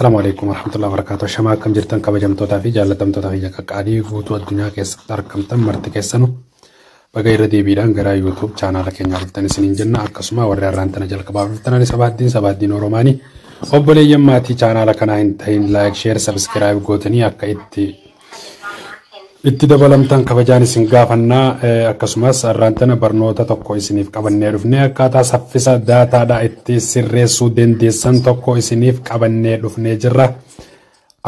Assalamu alaikum warahmatullahi wabarakatuh. Shamaa akkam jirtan kabajamtootaa fi jaallatamtoota kiyya qaqqaalii guutuu addunyaa keessatti argamtan marti keessanu baga irra deebiidhaan gara YouTube chaanaala keenyaa dhuftan isiniin jenna. Akkasuma warri har'aan tana jalqabaaf dhuftan ani Sabaaddiin Oromaanii obboleeyyan maatii chaanaala kanaa hin ta'in like, share, subscribe gootanii akka itti dabalamtan kabajaan isin gaafannaa. Akkasumas har'aan tana barnoota tokko isiniif qabannee dhufne akkaataa saffisa daataadhaa itti sirreessuu dandeessan tokko isiniif qabannee dhufnee jirra.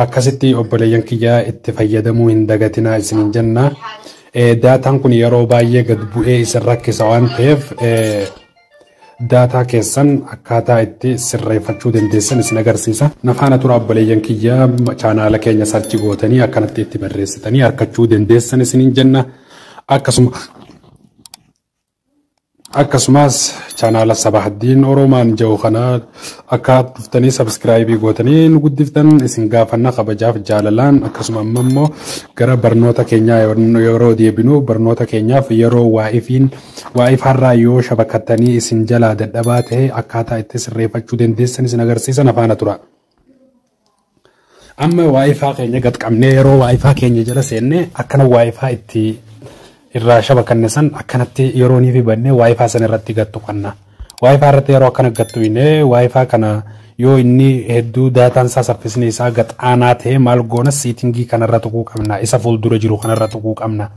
Akkasitti obboleeyyan kiyyaa itti fayyadamuu hin dagatinaa isiniin jenna. Daataan kun yeroo baay'ee gad bu'ee isin rakkisa waan ta'eef daataa keessan akkaataa itti sirreeffachuu dandeessan isin agarsiisa. Nafaana tura obboleeyyan kiyyaa, chaanaala keenya search gootanii akkanatti itti barreessitanii argachuu dandeessan isiniin jenna. Akkasumas chaanaala Sabahaddiin Oromaan jiru kana akka dhuftanii subscribe gootanii nu guddiftan isin gaafanna kabajaaf jaalalaan. Akkasuma amma immoo gara barnoota keenyaa yeroo deebinu, barnoota keenyaaf yeroo WiFiin WiFiirraa yoo shabakattanii isin jalaa dadhabaa ta'e akkaataa itti sirreeffachuu dandeessan isin agarsiisa, nafaana tura. Amma WiFi keenya gad qabnee yeroo WiFi keenya jala seenne akkana WiFi itti irraa shabakanne san akkanatti yeroo ni fi banne WiFi san irratti gad tuqanna. WiFi irratti yeroo akkana gad tuqne WiFi kana yoo inni hedduu daataan isaa saffisni isaa gad aanaa ta'e maal goona? Setting kanarra tuquu qabna. Isa fuuldura jiru kanarra tuquu qabna.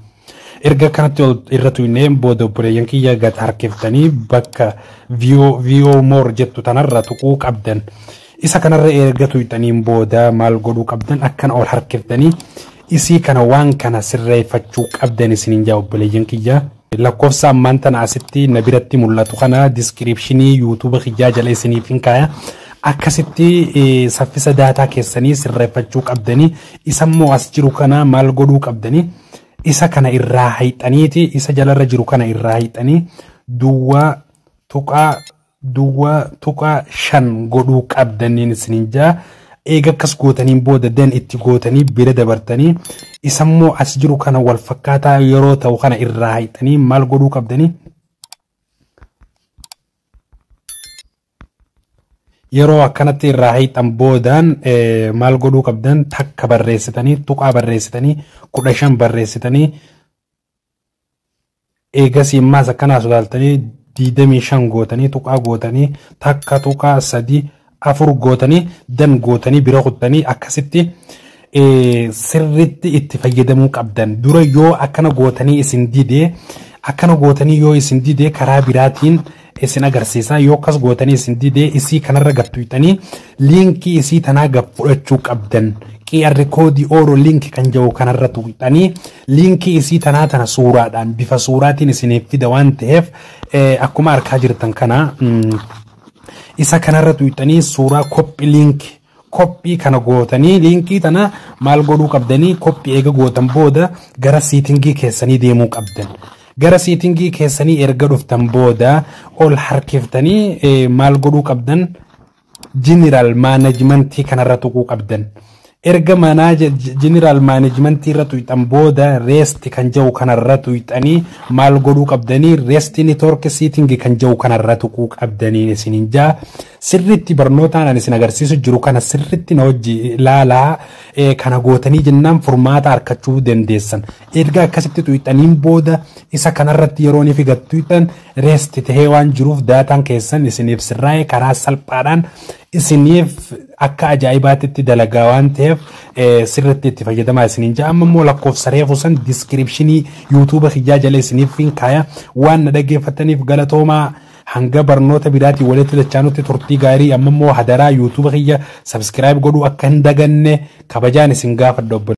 Erga kanatti irra tuqnee booda obboleeyyan kiyya gad harkiftanii bakka view more jettu tanarra tuquu qabdan. Isa kanarra erga tuqxaniin booda maal godhuu qabdan? Akkana ol harkiftanii isii kana waan kana sirreeffachuu qabdan isiniin jaa obboleeyyan kiyya. Lakkoofsa ammaan tana asitti na biratti mul'atu kana description YouTube kiyyaa jala isiniif hin kaaya. Akkasitti saffisa daataa keessanii sirreeffachuu qabdanii. Isammoo as jiru kana maal godhuu qabdanii? Isa kana irraa hayxaniiti, isa jalarra jiru kana irraa hayxanii 0.05 godhuu qabdaniin isiniin jaa. Eega akkas gootaniin booda dan itti gootanii bira dabartanii isammoo as jiru kana wal fakkaataa yeroo ta'u kana irraa hayxanii maal godhuu qabdanii? Yeroo akkanatti irraa hayxan boodaan maal godhuu qabdan? Takka barreessitanii, tuqaa barreessitanii, 15 barreessitanii, eegasii immaas akkanaas ilaaltanii 25 gootanii, tuqaa gootanii, 1.34 gootanii, dan gootanii bira kuttanii akkasitti sirritti itti fayyadamuu qabdan. Dura yoo akkana gootanii isin didee, akkana gootanii yoo isin didee karaa biraatiin isin agarsiisa. Yoo akkas gootanii isin didee isii kanarra gattuytanii link isii tanaa gad fudhachuu qabdan. QR code or link kan jedhu kanarra tuqxanii link isii tanaa tana suuraadhaan bifa suuraatiin isiniif fida waan ta'eef akkuma argaa jirtan kana isa kanarra tuqxanii suuraa copy link, copy kana gootanii link tana maal godhuu qabdanii? Copy eega gootan booda gara setting keessanii deemuu qabdan. Gara setting keessanii erga dhuftan booda ol harkiftanii maal godhuu qabdan? General management kanarra tuquu qabdan. Erga manaa general management irra tuqxan booda rest kan jedhu kanarra tuqxanii maal godhuu qabdanii? Rest network setting kan jedhu kanarra tuquu qabdanii isiniin jaa. Sirriitti barnootaan ani isin agarsiisu jiru kana sirriitti na hojii ilaalaa. Kana gootanii jennaan furmaata argachuu dandeessan. Erga akkasitti tuqxaniin booda isa kanarratti yeroo inni figattu tuqxan rest tahee waan jiruuf daataan keessan isiniif sirraa'ee karaa salphaadhaan isiniif akka ajaa'ibaatti dalagaa waan ta'eef sirriitti itti fayyadamaa isiniin jaa. Amma immoo lakkoofsa reefu san description YouTube kiyyaa jala isiniif hin kaaya. Waan na dhaggeeffataniif galatoomaa. Hanga barnoota biraatiin walitti dachaanutti turtii gaarii. Amma immoo hadaraa YouTube kiyya subscribe godhuu akka hin daganne kabajaan isin gaafadha obbo.